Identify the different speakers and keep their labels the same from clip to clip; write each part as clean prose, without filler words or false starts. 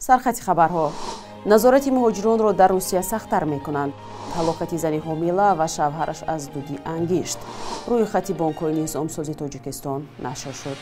Speaker 1: Сархати хабарҳо. Назорати муҳоҷиронро дар Русия сахттар мекунанд. Ҳалокати зани ҳомила ва шавҳараш аз дуди ангишт. Рӯйхати бонкҳои низомсози Тоҷикистон нашр шуд.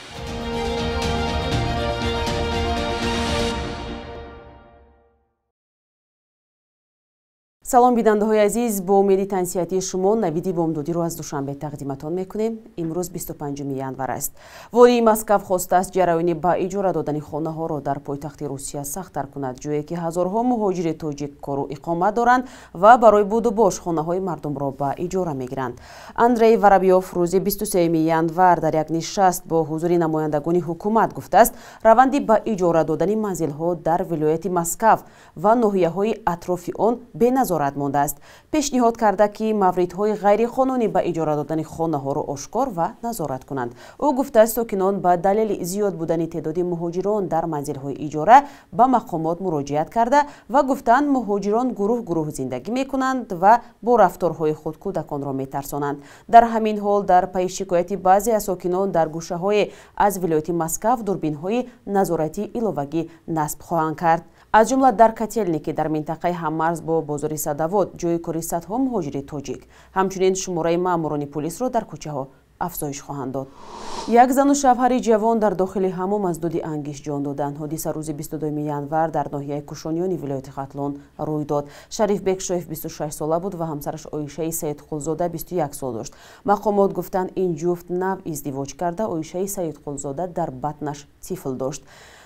Speaker 1: Салом, бинандаҳои азиз, бо умеди тансиҳатии шумо навиди бомдодиро аз Душанбе тақдиматон мекунем. Имрӯз 25 январ аст. Волии Москав хостааст ҷараёни ба иҷора додани хонаҳоро дар пойтахти Русия сахттар кунад, ҷое ки ҳазорҳо муҳоҷири тоҷик кору иқомат доранд ва барои будубош хонаҳои мардумро ба иҷора мегиранд. Андрей Воробьёв рӯзи 23 январ дар як нишаст бо ҳузури намояндагони ҳукумат гуфтааст, раванди ба иҷора додани манзилҳо дар вилояти Москав ва ноҳияҳои атрофи он беназорат мондааст. Пешниҳод карда, ки мавридҳои ғайриқонунӣ ба иҷора додани хонаҳоро ошкор ва назорат кунанд. Ӯ гуфтааст, сокинон ба далели зиёд будани теъдоди муҳоҷирон дар манзилҳои иҷора ба мақомот муроҷиат карда ва гуфтанд, муҳоҷирон гурӯҳ-гурӯҳ зиндагӣ мекунанд ва бо рафторҳои худ кӯдаконро метарсонанд. Дар ҳамин ҳол, дар пайи шикояти баъзе аз сокинон дар гӯшаҳое аз вилояти Москав дурбинҳои назоратии иловагӣ насб хоҳанд кард. Аз ҷумла дар Котелники дар минтақаи ҳаммарз бо бозори Садовод, ҷои кори садҳо муҳоҷири тоҷик. Ҳамчунин шумораи маъмурони пулисро дар кӯчаҳо афзоиш хоҳанд дод. Як зану шавҳари ҷавон дар дохили ҳамом аз дуди ангишт ҷон доданд. Ҳодиса рӯзи 22 январ дар ноҳияи Кушониёни вилояти Хатлон рӯй дод. Шариф Бекшоев 26 сола буд ва ҳамсараш Оишаи Саидқулзода 21 сол дошт. Мақомот гуфтанд, ин ҷуфт нав издивоҷ карда, Оишаи Саидқулзода дар батнаш тифл дошт.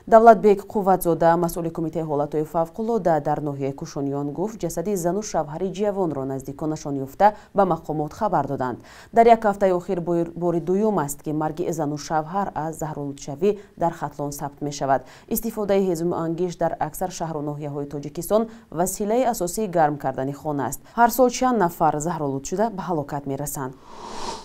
Speaker 1: Давлатбек Қувватзода, масъули кумитаи ҳолатҳои фавқулода дар ноҳияи Кушониён, гуфт, ҷасади зану шавҳари ҷавонро наздиконашон ёфта ба мақомот хабар доданд. Дар як ҳафтаи охир бори дуюм аст, ки марги зану шавҳар аз заҳролудшавӣ дар Хатлон сабт мешавад. Истифодаи ҳезуму ангишт дар аксар шаҳру ноҳияҳои Тоҷикистон василаи асосии гарм кардани хона аст. Ҳар сол чанд нафар заҳролуд шуда ба ҳалокат мерасанд.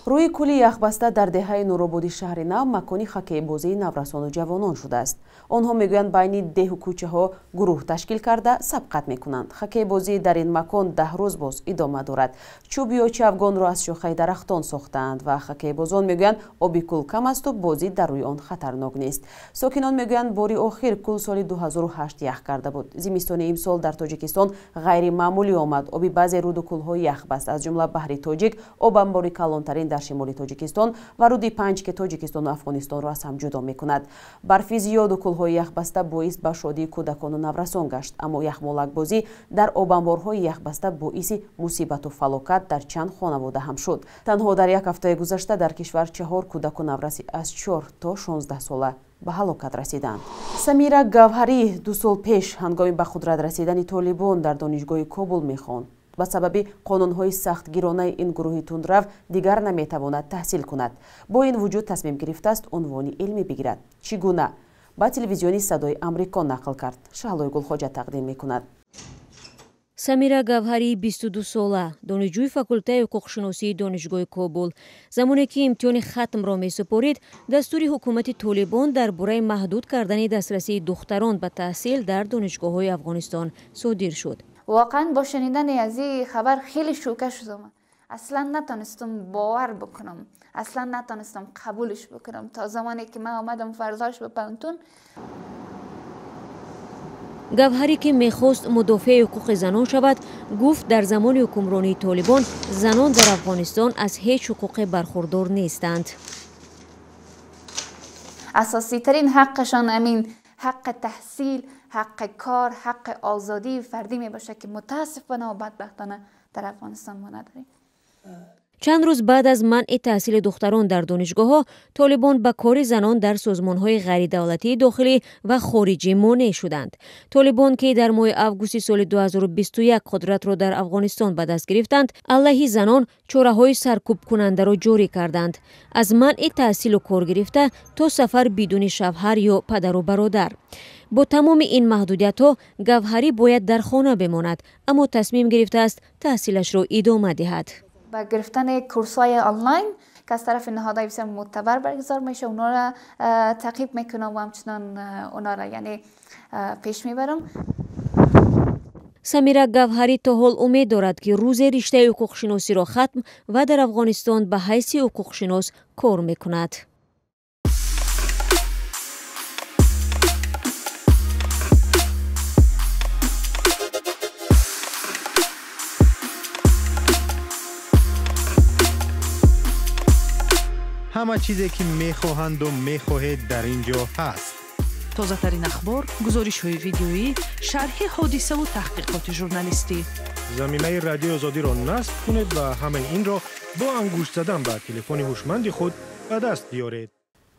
Speaker 1: Рӯи кӯли яхбаста дар деҳаи Нурободи шаҳри Нав макони хоккейбозии наврасону ҷавонон шудааст. Онҳо мегӯянд, байни деҳу кӯчаҳо гурӯҳ ташкил карда сабқат мекунанд. Хоккейбозӣ дар ин макон 10 рӯз боз идома дорад. Чӯб ё чавгонро аз шохаи дарахтон сохтаанд ва хоккейбозон мегӯянд, оби кӯл кам асту бозӣ дар рӯи он хатарнок нест. Сокинон мегӯянд, бори охир кӯл соли 2008 ях карда буд. Зимистони имсол дар Тоҷикистон ғайримаъмулӣ омад. Оби баъзе руду кӯлҳо ях баст, аз ҷумла баҳри Тоҷик, обанбори калонтарин дар шимоли Тоҷикистон ва руди Панҷ, ки Тоҷикистону Афғонистонро аз ҳам ҷудо мекунад. Барфи зиёду кӯлҳои яхбаста боис ба шодии кӯдакону наврасон гашт, аммо яхмолакбозӣ дар обанборҳои яхбаста боиси мусибату фалокат дар чанд хонавода ҳам шуд. Танҳо дар як ҳафтаи гузашта дар кишвар 4 кӯдаку навраси аз 4 то 16 сола ба ҳалокат расиданд. Самира Гавҳарӣ 2 сол пеш ҳангоми ба қудрат расидани Толибон дар донишгоҳи Кобул мехонд. Ба сабаби қонунҳои сахтгиронаи ин гурӯҳи тундрав дигар наметавонад таҳсил кунад. Бо ин вуҷуд тасмим гирифтааст унвони илмӣ бигирад. Чӣ гуна? Ба телевизиони Садои Амрико нақл кард. Шаҳлои Гулхоҷа тақдим мекунад.
Speaker 2: Самира Гавҳарӣ 22 сола, донишҷӯи факултаи ҳуқуқшиносии донишгоҳи Кобул. Замоне ки имтиҳони хатмро месупорид, дастури ҳукумати Толибон дар бораи маҳдуд кардани дастрасии духтарон ба таҳсил дар донишгоҳҳои Афғонистон содир шуд.
Speaker 3: Воқеан бо шунидани аз ин хабар хеле шӯка шудам. Аслан натонистам бовар бикунам, аслан натонистам қабулш бикунам. То замоне ки ман омадам фарзош ба пантун.
Speaker 2: Гавҳарӣ, ки мехост мудофеи ҳуқуқи занон шавад, гуфт, дар замони ҳукмронии Толибон занон дар Афғонистон аз ҳеҷ ҳуқуқе бархурдор нестанд.
Speaker 3: Асоситарин ҳаққашон амин ҳаққи таҳсил, ҳаққи кор, ҳаққи озодии фардӣ мебошад, ки мутаассифона ва бадбахтона дар Афғонистон мо надорем.
Speaker 2: Чанд рӯз баъд аз манъи таҳсили духтарон дар донишгоҳҳо, Толибон ба кори занон дар созмонҳои ғайридавлатии дохилӣ ва хориҷӣ монеъ шуданд. Толибон, ки дар моҳи августи соли 2021 қудратро дар Афғонистон ба даст гирифтанд, алайҳи занон чораҳои саркӯбкунандаро ҷорӣ карданд. Аз манъи таҳсилу кор гирифта то сафар бидуни шавҳар ё падару бародар. Бо тамоми ин маҳдудиятҳо Гавҳарӣ бояд дар хона бемонад, аммо тасмим гирифтааст таҳсилашро идома диҳад.
Speaker 3: Ба гирифтани курсҳои онлайн, ки аз тарафи ниҳодҳои бисёр мӯътабар баргузор мешавад, онҳоро таъқиб мекунам ва ҳамчунон онҳоро яъне пеш мебарам.
Speaker 2: Самира Гавҳарӣ то ҳол умед дорад, ки рӯзе риштаи ҳуқуқшиносиро хатм ва дар Афғонистон ба ҳайси ҳуқуқшинос кор мекунад.
Speaker 4: Ҳама чизе ки мехоҳанду мехоҳед дар ин ҷо ҳаст.
Speaker 5: Тозатарин ахбор, гузоришҳои видеоӣ, шарҳи ҳодисаву таҳқиқоти журналистӣ.
Speaker 6: Замимаи Радиои Озодиро насб кунед ва ҳамаи инро бо ангушт задан ба телефони ҳушманди худ ба даст биёред.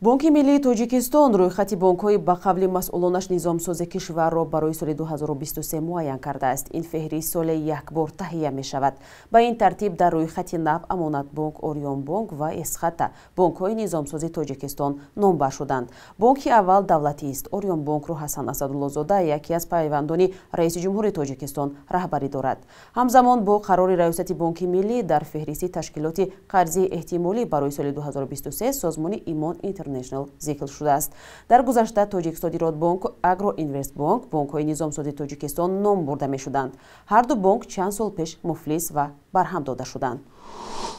Speaker 1: Бонки миллии Тоҷикистон рӯйхати бонкҳои ба қавли масъулонаш низомсози кишварро барои соли 2023 муайян кардааст. Ин феҳрист соле як бор таҳия мешавад. Ба ин тартиб дар рӯйхати нав Амонатбонк, Ориёнбонк ва Эсхата бонкҳои низомсози Тоҷикистон номбар шуданд. Бонки аввал давлатист. Ориёнбонкро Ҳасан Асадуллозода, яке аз пайвандони раиси ҷумҳури Тоҷикистон, раҳбарӣ дорад. Ҳамзамон бо қарори Раёсати Бонки Миллӣ дар феҳристи ташкилоти қарзии эҳтимолӣ барои соли 2023 созмони Имон Интернешнал зикр шудааст. Дар гузашта Тоҷиксодиротбонк, Агроинвестбонк бонкҳои низомсози Тоҷикистон ном бурда мешуданд. Ҳарду бонк чанд сол пеш муфлис ва барҳам дода шуданд.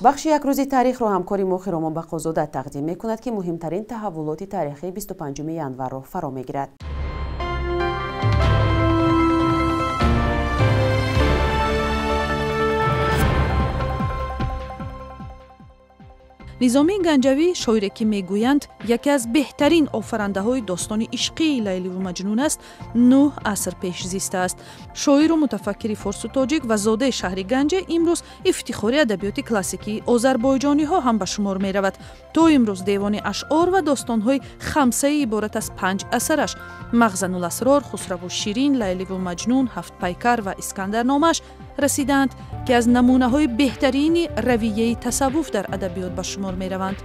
Speaker 1: Бахши якрӯзи таърихро ҳамкори мо Хиромон Бақозода тақдим мекунад, ки муҳимтарин таҳаввулоти таърихии 25 январро фаро мегирад.
Speaker 5: Низомии Ганҷавӣ, шоире ки мегӯянд яке аз беҳтарин офарандаҳои достони ишқии Лайливу Маҷнун аст, 9 аср пеш зистааст. Шоиру мутафаккири форсу тоҷик ва зодаи шаҳри Ганҷа имрӯз ифтихори адабиёти классикии озарбойҷониҳо ҳам ба шумор меравад. То имрӯз девони ашъор ва достонҳои хамсаи иборат аз 5 асараш Мағзануласрор, Хусраву Ширин, Лайливу Маҷнун, Ҳафтпайкар ва Искандарномааш расидаанд, ки аз намунаҳои беҳтарини равияи тасаввуф дар адабиёт ба шумор мераванд.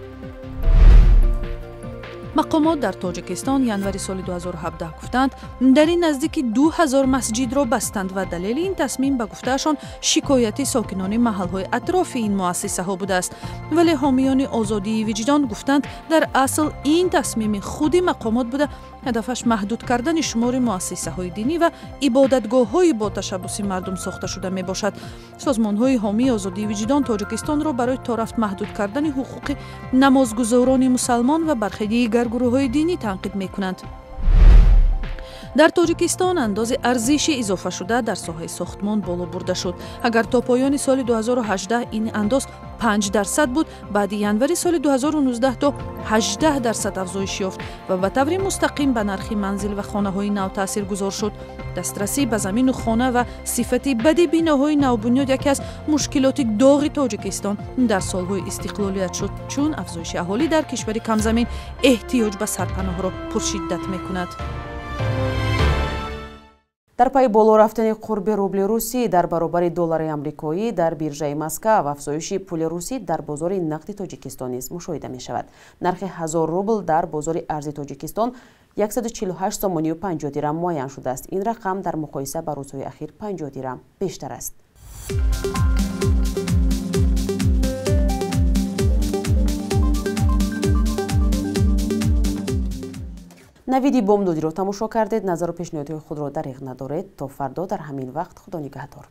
Speaker 5: Мақомот дар Тоҷикистон январи соли 2017 гуфтанд, дар ин наздики 2000 масҷидро бастанд ва далели ин тасмим ба гуфтаашон шикояти сокинони маҳалҳои атрофи ин муассисаҳо будааст. Вале ҳомиёни озодии виҷдон гуфтанд, дар асл ин тасмими худи мақомот буда, ҳадафаш маҳдуд кардани шумори муассисаҳои динӣ ва ибодатгоҳҳои бо ташаббуси мардум сохта шуда мебошад. Созмонҳои ҳомии озодии виҷдон Тоҷикистонро барои торафт маҳдуд кардани ҳуқуқи намозгузорони мусалмон ва бархе дигар гурӯҳҳои динӣ танқид мекунанд. Дар Тоҷикистон андози арзиши изофашуда дар соҳаи сохтмон боло бурда шуд. Агар то поёни соли 2018 ин андоз 5% буд, баъди январи соли 2019 то 18% афзоиш ёфт ва ба таври мустақим ба нархи манзил ва хонаҳои нав таъсиргузор шуд. Дастрасӣ ба замину хона ва сифати бади биноҳои навбунёд яке аз мушкилоти доғи Тоҷикистон дар солҳои истиқлолият шуд, чун афзоиши аҳолӣ дар кишвари камзамин эҳтиёҷ ба сарпаноҳро пуршиддат мекунад.
Speaker 1: Дар пайи боло рафтани қурби рубли русӣ дар баробари доллари амрикоӣ дар биржаи Москав, афзоиши пули русӣ дар бозори нақди Тоҷикистон низ мушоҳида мешавад. Нархи 1000 рубл дар бозори арзи Тоҷикистон 148 сомонию 50 дирам муайян шудааст. Ин рақам дар муқоиса ба рӯзҳои ахир 50 дирам бештар аст. Навиди бомдодиро тамошо кардед. Назару пешниҳодҳои худро дариғ надоред. То фардо дар ҳамин вақт Худо нигаҳдор.